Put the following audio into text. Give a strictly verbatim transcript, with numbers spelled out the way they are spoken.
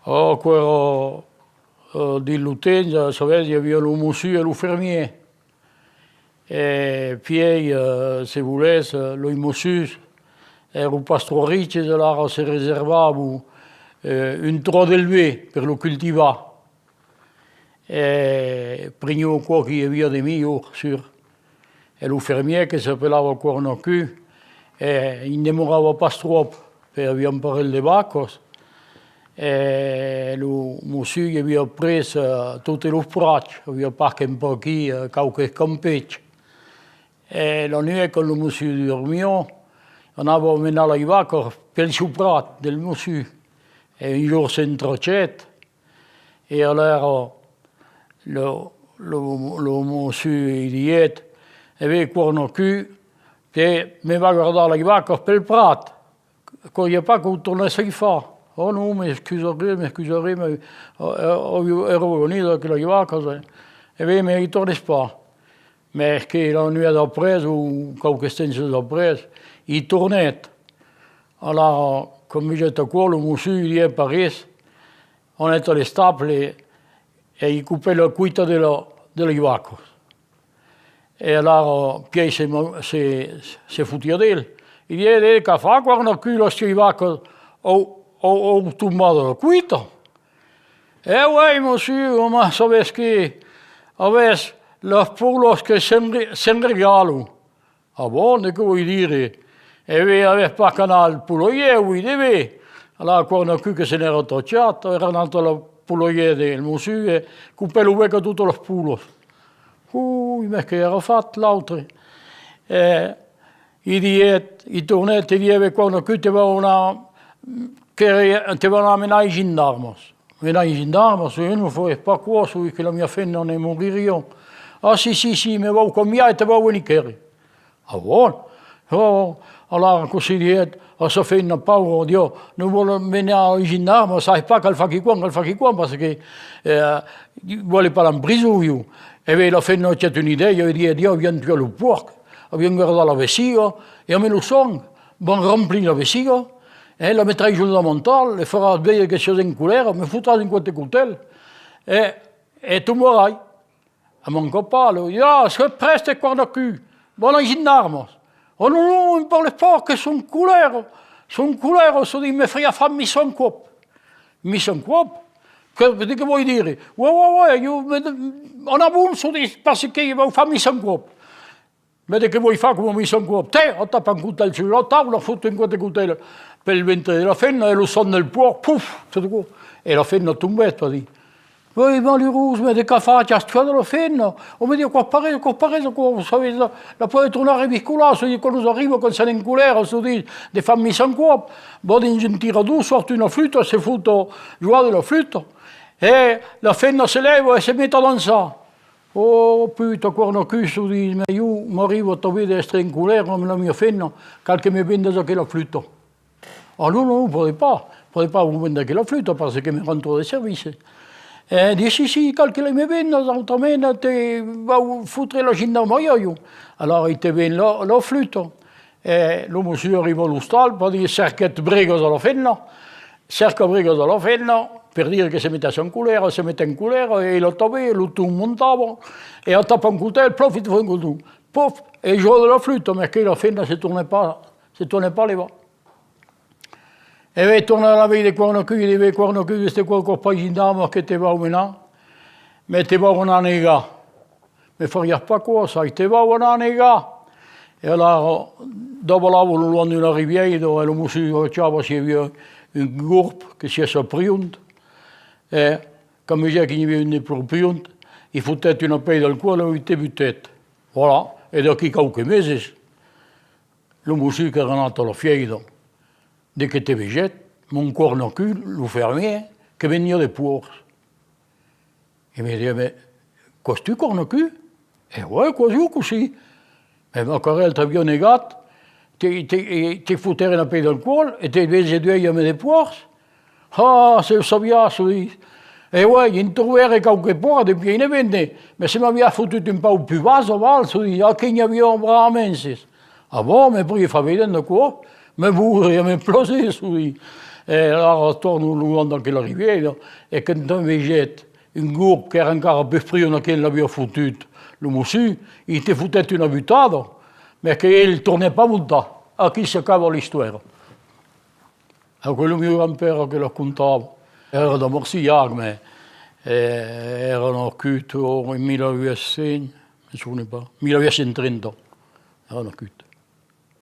Aquò èra, eh, dins lo temps, eh, sabètz, i aviá lo mossur e lo fermièr. E pièi, eh, se volètz, eh, los mossurs èran pas tròp riches, alara se reservavan, eh, un tròç del ben per lo cultivar. E prenián aquò que i aviá de melhor, sur. E lo fermièr, que s'apelava Cornacut, e i demorava pas tròp, perque aviá un parelh de vacas, e lo mossur i aviá pres, eh, totes los prats, aviá pas qu'un pauc aquí, eh, qualques campèths. E la nuèch, quand lo mossur dormiá, anava menar las vacas pel sieu prat del mossur. E un jorn s'entrachèt, e alara lo, lo, lo mossur i dièt: «E ben, Cornacut, te me vas gardar las vacas pel prat, caliá pas qu'o tornèsse far.» «Oh non, m'excusaré, m'excusaré, mas, eh, eh, èra agonida aquelas vacas, eh.» «E ben, me i tornes pas.» Mès que la nuèch d'après, o qualques temps d'après, i tornèt. Alara, quand vegèt aquò, lo mossur i dièt pas res, anèt a l'estable e i copèt la coita de la, de las vacas. E alara, pièi se, se, se fotiá d'el. I dièt: «E, qu'a fach, Cornacut, las tias vacas an, an, an tombat la coita?» «E uèi, mossur, mas sabètz que, avètz las polas que se'n re-, se'n regalan.» «Ah bon, de qué vòls dire?» «E ben, avètz pas qu'anar al polaièr, uèi, de ben.» Alara Cornacut, que se n'èra tachat, èra anat al polaièr del mossur e copèt lo bèc a totas las polas. Ui, mès que èra fat, l'autre. E i dièt, i tornèt e dièt: «E ben, Cornacut, te vau anar, que, te vau anar menar als gendarmas.» «Menar als gendarmas? E non, fai pas aquò, sabes que la mia femna ne moririá.» «Ah, si, si, si, me vau cambiar e te vau venir quèrre.» «Ah bon?» «Oh, alara, cossí dièt a sa femna, paura, diu, non vòl menar als gendarmas, sai pas, cal far quicòm, cal far quicòm, parce que, eh, vòle pas anar en prison, ieu.» E ben, la femna agèt una idèia e dièt: «Diu, viens tuar lo pòrc, viens gardar la vesiga, e amb lo sang, van remplir la vesiga, e la metrai jos la mantal, e farai veire que siás en colèra, me fotrai un còp de cotèl, e, e tombarai.» «E manca pas, lo, ja, se prèste, Cornacut, van als gendarmas.» «Oh non, non, ne parles pas, que son en colèra, son en colèra, çò ditz, me fariá far mil cent còps.» «Mil cent còps? Que, de qué vòls dire?» «Uèi, uèi, uèi, ieu, me, en avant, çò ditz, parce que vau far mil cent còps.» «Mès de qué vòls far coma mil cent còps?» «Tè, atapa un cotèl sus la taula, fot un còp de cotèl pel ventre de la femna e lo sang del pòrc, puf, tot aquò.» E la femna tombèt, pardí. «Uèi, malurós, mès de qu'a fach, as tuat la femna?» «Ò, me ditz, aquò's pas res, aquò's pas res, aquò, sabes, la, la pòde tornar reviscolar, çò ditz, quand nos arriba, quand son en colèra, çò ditz, de far mil cent còps, va dins un tirador, sòrt una fluta, se fot a jogar de la fluta, e la femna se lèva e se met a dançar.» «Ò, puta, Cornacut, çò ditz, mès ieu m'arriba tanben d'èstre en colèra amb la mia femna, cal que me vendas aquela fluta.» «Ah non, non, pòde pas, pòde pas vos vendre aquela fluta, parce que me rend tròp de servici.» «E ditz, si, si, cal que la me vendas, autrament te vau fotre la gendarmariá, ieu.» «Alara, i te ven la, la fluta.» E lo mossur arriba a l'ostal, pardí, cerquèt bregas a la femna, cerca bregas a la femna, per dire que se metèsse en colèra, se met en colèra, e ela tanben, lo ton montava, e atapa un cotèl, plòf, i te fot un cotèl, pòf, e joga de la fluta, mès que la femna se tornèt pas, se tornèt pas levar. E ben, torna a la velha de Cornacut, e ditz: «Ben, Cornacut, vèste quò, aquò's pas gendarmas que te vau menar, mès te vau anar negar.» «Me fariás pas aquò, sai, te vau anar negar.» E alara davalavan lo long d'una ribièira, e lo mossur agachava s'i aviá un gorb que sièsse priont, e quand vegèt que n'i aviá un de pro priont, i fotèt una pèira d'alcoòl e i te butèt. Voilà, e d'aquí qualques meses, lo mossur qu'èra anat a la fièira, de que te vegèt mon Cornacut, lo fermièr, que veniá de pòrcs. E me ditz: «Mès, quò's tu, Cornacut?» «E uèi, quò's ieu, cossí.» «Mès macarèl, t'aviá negat, te, te, te fotère una pèira d'alcoòl e te vese d'uèi amb de pòrcs.» «Ah, se o sabiás, çò ditz. E uèi, en trobère qualques pòrcs, dempièi ne vende, mès se m'aviá fotut un pauc pus bas aval, çò ditz, aquí n'i aviá bravament.» «Ah bon, me podiás far veire aquò?» «Me voudriá, me plasés, çò ditz.» E alara torna lo long d'aquela ribièira, e quand vegèt un gorg qu'èra encara pus prima que l'aviá fotut lo mossur, i te fotèt una butada, mès que el tornèt pas montar. Aquí s'acaba l'istòria. Aquò es lo mieu grand-pèra que la contava. Èra de Marcilhac, mès, eh, èra nascut en mila uèch cents, me sovene pas, mila uèch cents trenta, èra nascut.